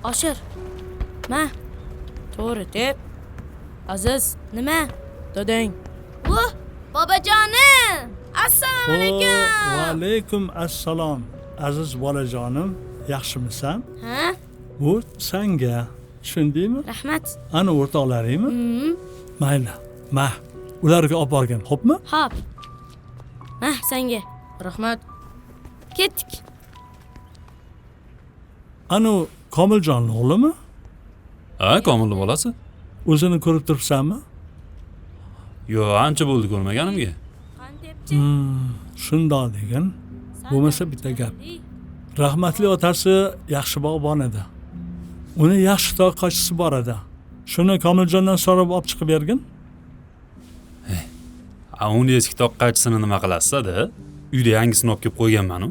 Oshir. Ma. To'g'ri deb. Aziz, nima? Dodang. Voh, bobojonim. Assalomu alaykum. Va alaykum assalom. Aziz bolajonim, yaxshimisan? Ha? Bu sanga. Tushundingmi? Rahmat. Ana o'rtoqlaringmi? Mayli, ma. Ularga olib borgin, xo'pmi? Xo'p. Ma, senga. Rahmat. Ketdik. Ana Komiljonning o'g'limi? Ha, Komilning bolasi. O'zini ko'rib turibsanmi? Yo'q, ancha bo'ldi ko'rmaganimga. Shundoq degin. Bo'lmasa bitta gap. Rahmatli otasi yaxshi bog'bon edi. Uni yaxshi toqachisi bor edi. Shuni Komiljondan so'rab olib chiqib bergin. A, uni eski toqqachisini nima qilasiz-da? Uyda yangisini olib kelib qo'yganman-u.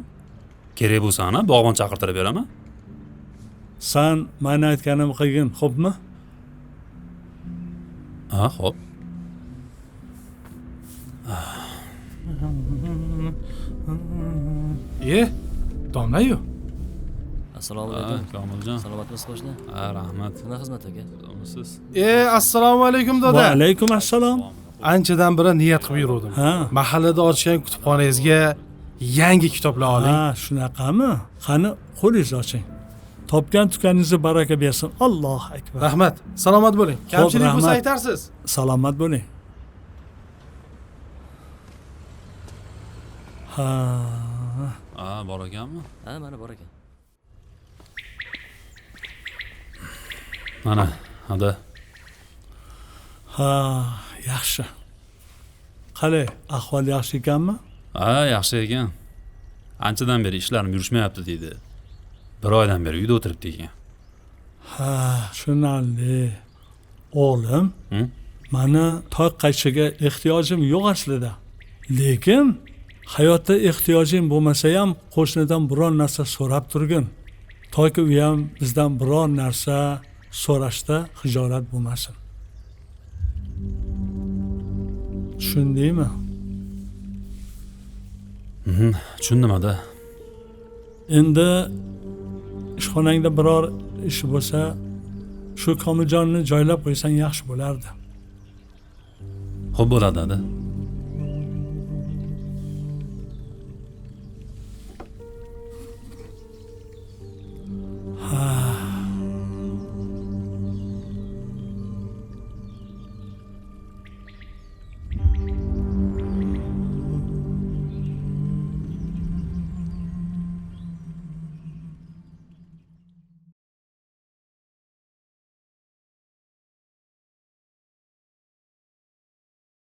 Kerak bo'lsa ana bog'bon chaqirtirib beraman. San meni aytganimni qilgin, xo'pmi? Ha, xo'p. Domla-yu. Assalomu alaykum. Komiljon. Salomatmisiz qo'shni? Ha, rahmat. Nima xizmat aka? Xudomisiz? Assalomu alaykum doda. Va alaykum assalom. Anchadan beri niyat qilib yuruvdim. Mahallada ochgan kutubxonangizga yangi kitoblar oling. Ha, shunaqami? Qani, qo'lingizni oching. Topgan tukaningizni baraka bersin. Allohu akbar. Rahmat. Salomat bo'ling. Kamchilik bo'lsa aytarsiz. Salomat bo'ling. Ha. Ha, bor ekanmi? Ha, mana bor ekan. Mana, hada. Ha, yaxshi. Qalay, ahvol yaxshi ekanmi? Ha, yaxshi ekan. Anchadan beri ishlarim yurishmayapti deydi. Bir oydan beri uyda o'tiribdi ekan. Ha, tushunarli. O'g'lim, mani toy qaytishiga ehtiyojim yo'q aslida. Lekin hayotda ehtiyojing bo'lmasa ham qo'shnidan biror narsa so'rab turgin. Toki u ham bizdan biror narsa so'rashda xijolat bo'lmasin. Tushundingmi? Tushundim ada. Endi ishxonangda biror ish bo'lsa, shu Komiljonni joylab qo'ysang yaxshi bo'lardi. Xo'p bo'ladi ada.